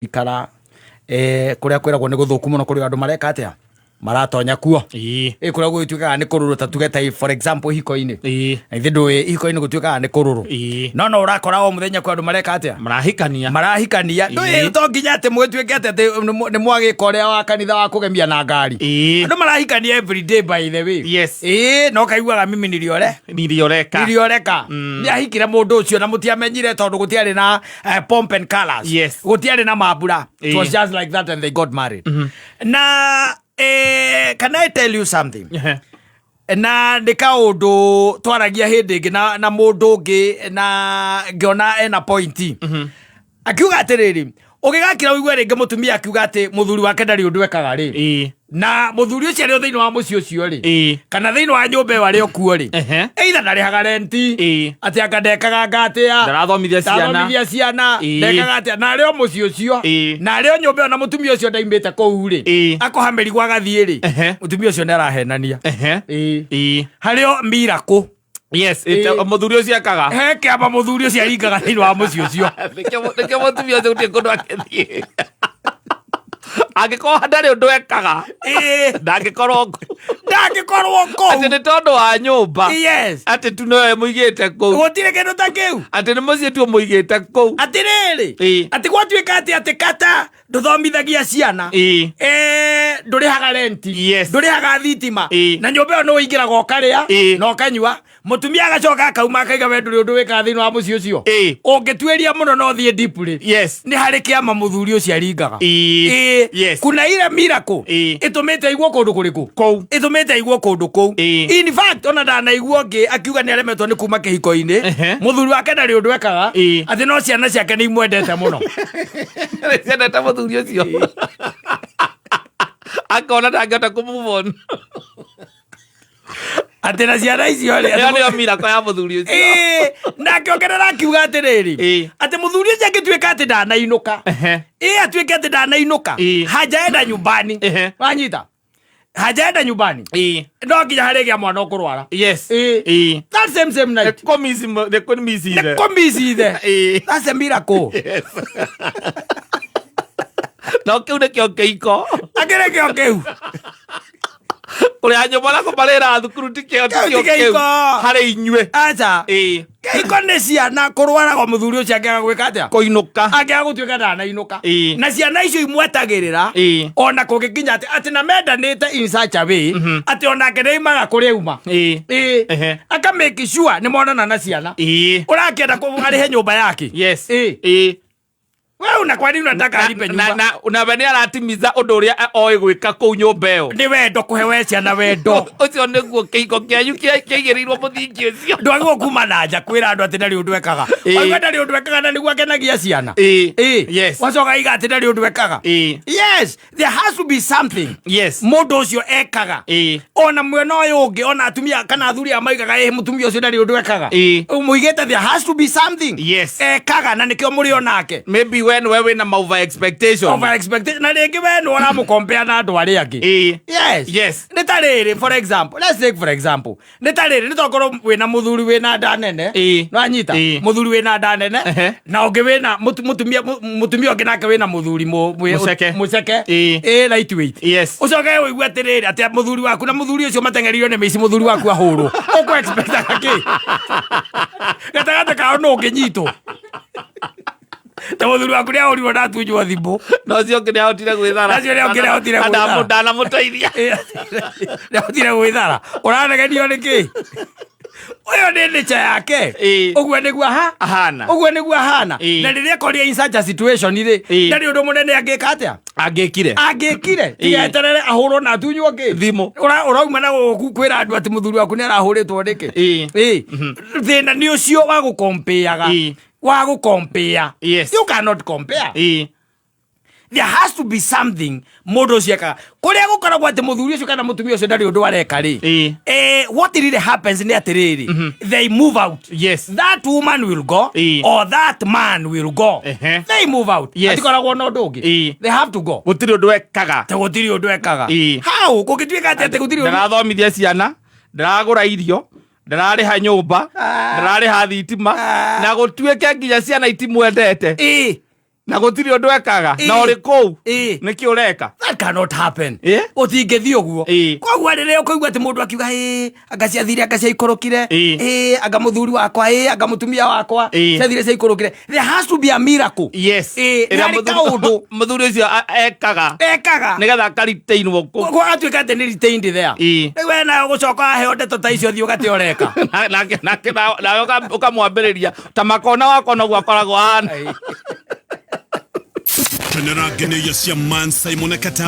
Ikara kũrĩa kwĩragwo nĩ gũthũku mũno kũrĩ andũ mareka atĩa maratonya kuo. Ĩ kũrĩa gũgĩtuĩkaga nĩ kũrũrũ, ta tuge ta for example hiko-inĩ. Na ithe ndũĩ hiko-inĩ gũtuĩkaga nĩ kũrũrũ. No no ũrakora o mũthenya kwĩ andũ mareka atĩa? Marahikania. Marahikania. Ndũĩ to nginya atĩ mũgĩtuĩke atĩ nĩ mwagĩka ũrĩa wa kanitha wa kũgemia na ngari. Andũ marahikania every day, by the way. Ĩĩ, no kaiguaga mimi niliore Nilioreka. Nilioreka. Nĩ ahikire mũndũ ũcio na mũtiamenyire tondũ gũtiarĩ na pomp and colors. Gũtiarĩ na mambura. It was just like that and they got married. Na can I tell you something? Na nĩ kaũndũ twaragia hĩndĩ ĩngĩ na mũndũ ũngĩ na ngĩona ena point. Akiuga atĩrĩrĩ, ũgĩgakira ũigue rĩngĩ mũtumia akiuga atĩ mũthuri wake ndarĩ ũndũ ekaga rĩ, na mũthuri ũcio arĩ o thĩinĩ wa mũciĩ ũcio rĩ, kana thĩinĩ wa nyũmba ĩyo arĩ o kuo rĩ, either ndarĩhaga renti, atĩ anga ndekaga anga atĩa, Ndarathomithia ciana. Ndathomithia ciana, ndekaga atĩa, na arĩ o mũciĩ ũcio, na arĩ o nyũmba ĩyo na mũtumia ũcio ndaimĩte kũu rĩ, akoha mĩrigo agathiĩ rĩ, mũtumia ũcio nĩ arahenania. Harĩ o miracle. Mũthuri ũcio ekaga. He kĩama mũthuri ũcio aringaga thĩinĩ wa mũciĩ ũcio. Nĩkĩo mũtumia ũcio gũtirĩ kũndũ akĩthiĩ angĩkorwo ndarĩ ũndũ ekaga. Ndangĩkorwo kũu. Ndangĩkorwo Atĩ kũu. Nĩ tondũ wa nyũmba. Atĩ tu nowe mũigĩte kũu. Gũtirĩ kĩndũ ta kĩu. Atĩ nĩ mũciĩ tu mũigĩte kũu. Atĩrĩrĩ, atĩ gwatuĩka atĩ kata ndũthomithagia ciana, ndũrĩhaga renti, ndũrĩhaga thitima, na nyũmba ĩyo nĩ ũingĩraga ũkarĩa na ũkanyua, mũtumia agacoka akauma akaiga we ndũrĩ ũndũ wĩkaga thĩinĩ wa mũciĩ ũcio. Ũngĩtuĩria mũno no ũthiĩ deeply, nĩ harĩ kĩama mũthuri ũcio aringaga. Kuna ile miracle ĩtũmĩte aiguo kũndũ kũrĩkũ? Kũu. Ĩtũmĩte aiguo kũndũ kũu. In fact, ona ndanaigua ũngĩ akiuga nĩ aremetwo nĩ kuma kĩhiko-inĩ, mũthuri wake ndarĩ ũndũ ekaga, atĩ no ciana ciake nĩ imwendete mũno. Ciendete mũthuri ũcio, akona ndangĩhota kũ move on. Atĩ na ciana icio rĩ, Ĩyo nĩyo miracle ya mũthuri ũcio. Ĩĩ, na akĩongerera akiuga atĩrĩrĩ, atĩ mũthuri ũcio angĩtuĩka atĩ ndanainũka, ĩ atuĩke atĩ ndanainũka, hajaenda nyumbani. Wanyita, hajaenda nyumbani, no nginya harĩgĩa mwana ũkũrwara. That same same night. Nĩkũmicithe. Nĩkũmicithe. That's a miracle. No kĩu nĩkĩo kĩiko. Akĩrĩ kĩo kĩu. Kũrĩa nyũmba na kũmarĩra thukuru tikĩo. Kĩu tikĩo ti kĩu kĩiko. Harĩ inyuĩ. Aca. Kĩhiko nĩ ciana kũrwaraga, mũthuri ũcio angĩaga gwĩka atĩa? Kũinũka. Angĩaga gũtuĩka ndanainũka, na ciana icio imwetagĩrĩra, ona kũngĩkinya atĩ na mendanĩte in such a way atĩ onake nĩ aimaga kũrĩa auma. Aka make sure nĩ monana na ciana. Ũrakĩenda arĩhe nyũmba yake? We una kwani unataka alipe na nyumba? Na we nĩ aratimiza ũndũ ũrĩa oĩ gwĩka kũu nyũmba ĩyo. Nĩ wendo, kũhe we ciana wendo. Ũcio nĩguo kĩhiko kĩanyu kĩaigĩrĩirwo mũthingi ũcio. Ndwagĩrĩirwo kuma na nja kwĩra andũ atĩ ndarĩ ũndũ ekaga. Waigua ndarĩ ũndũ ekaga na nĩguo akenagia ciana. Wacoka iga atĩ ndarĩ ũndũ ekaga. Yes, there has to be something mũndũ ũcio ekaga. Ona mwena ũyũ ũngĩ, ona atumia kana athuri a maigaga ĩ mũtumia ũcio ndarĩ ũndũ ekaga, mũigĩte there has to be something ekaga na nĩkĩo mũrĩ onake. Maybe we nĩwe wĩna ma over expectation. Over expectation, na rĩngĩ we nĩ ũramũkompea na andũ arĩa angĩ. Nĩ ta rĩrĩ, for example, let's take for example, nĩ ta rĩrĩ, nĩ tokorwo wĩna mũthuri wĩna nda nene. Nĩwanyita? Mũthuri wĩna nda nene, na ũngĩ wĩna mũtumia ũngĩ nake wĩna mũthuri Mũceke. Mũceke. Ĩ, lightweight. Ũcoke ũigue atĩrĩrĩ, atĩ mũthuri waku na mũthuri ũcio mateng'eririo nĩ mĩici, mũthuri waku ahũrwo, ũkũ expectaga kĩ gatagatĩ kao? Nũ ũngĩnyitwo? Ta mũthuri waku nĩ ahũrirwo na atunywo thimũ. Na ũcio ũngĩ nĩ ahotire gwĩthara. Na ũcio ũrĩa ũngĩ nĩahotire Na gwĩthara. Ndanamũteithia. Nĩahotire gwĩthara, ũranegenio nĩ kĩ? Ũyũ nĩ nature yake. Ũguo nĩguo aha Ahana. Ũguo nĩguo ahana. Na rĩrĩa akoria in such a situation rĩ, ndarĩ ũndũ mũnene angĩka atĩa? Angĩkire. Angĩkire. Tigeterere ahũrwo na atunywo kĩ? Thimũ. Ũrauma na gũkũ kwĩra andũ atĩ mũthuri waku nĩ arahũrĩtwo nĩkĩ? Ĩ, thĩna nĩ ũcio wa gũkompeaga, wa gũkompea. You cannot compare. There has to be something mũndũ ũcio ekaga. Kũrĩa gũkoragwo atĩ mũthuri ũcio kana mũtumia ũcio ndarĩ ũndũ areka rĩ, what really happens nĩ atĩrĩrĩ, they move out. That woman will go or that man will go. They move out. Hatikoragwo na ũndũ ũngĩ. They have to go. Gũtirĩ ũndũ ekaga. Te gũtirĩ ũndũ ekaga. How kũngĩtuĩka atĩ gũtirĩ ũndũ? Ndarathomithia ciana, ndaragũra irio, ndararĩha nyũmba, ndararĩha thitima, na gũtuĩke nginya ciana itimwendete. Na gũtirĩ ũndũ ekaga na Ĩĩ. ũrĩ kũu. Ĩĩ. Nĩkĩ ũreka? That cannot happen. Ĩĩ. Ũtingĩthiĩ ũguo. Ĩĩ. Koguo rĩrĩa ũkũigua atĩ mũndũ akiuga, ĩ anga ciathire, anga ciaikũrũkire, Ĩĩ. ĩ anga mũthuri wakwa, ĩ anga mũtumia wakwa, Ĩĩ. ciathire ciaikũrũkire, there has to be a miracle. Yes. Ĩĩ, nĩ Ĩrĩa harĩ kaũndũ mũthuri ũcio ekaga ekaga nĩgetha akaritainwo kũu. Gwagatuĩka atĩ nĩ retained there. Ĩĩ. Rĩu we nawe gũcoka waheo ndeto ta icio, thiĩ ũgate ũreka. Nake nawe ũkamwambĩrĩria ta makona wakwa noguo akoragwo ahana. Kenera ngenĩia cia Man Simon Kata.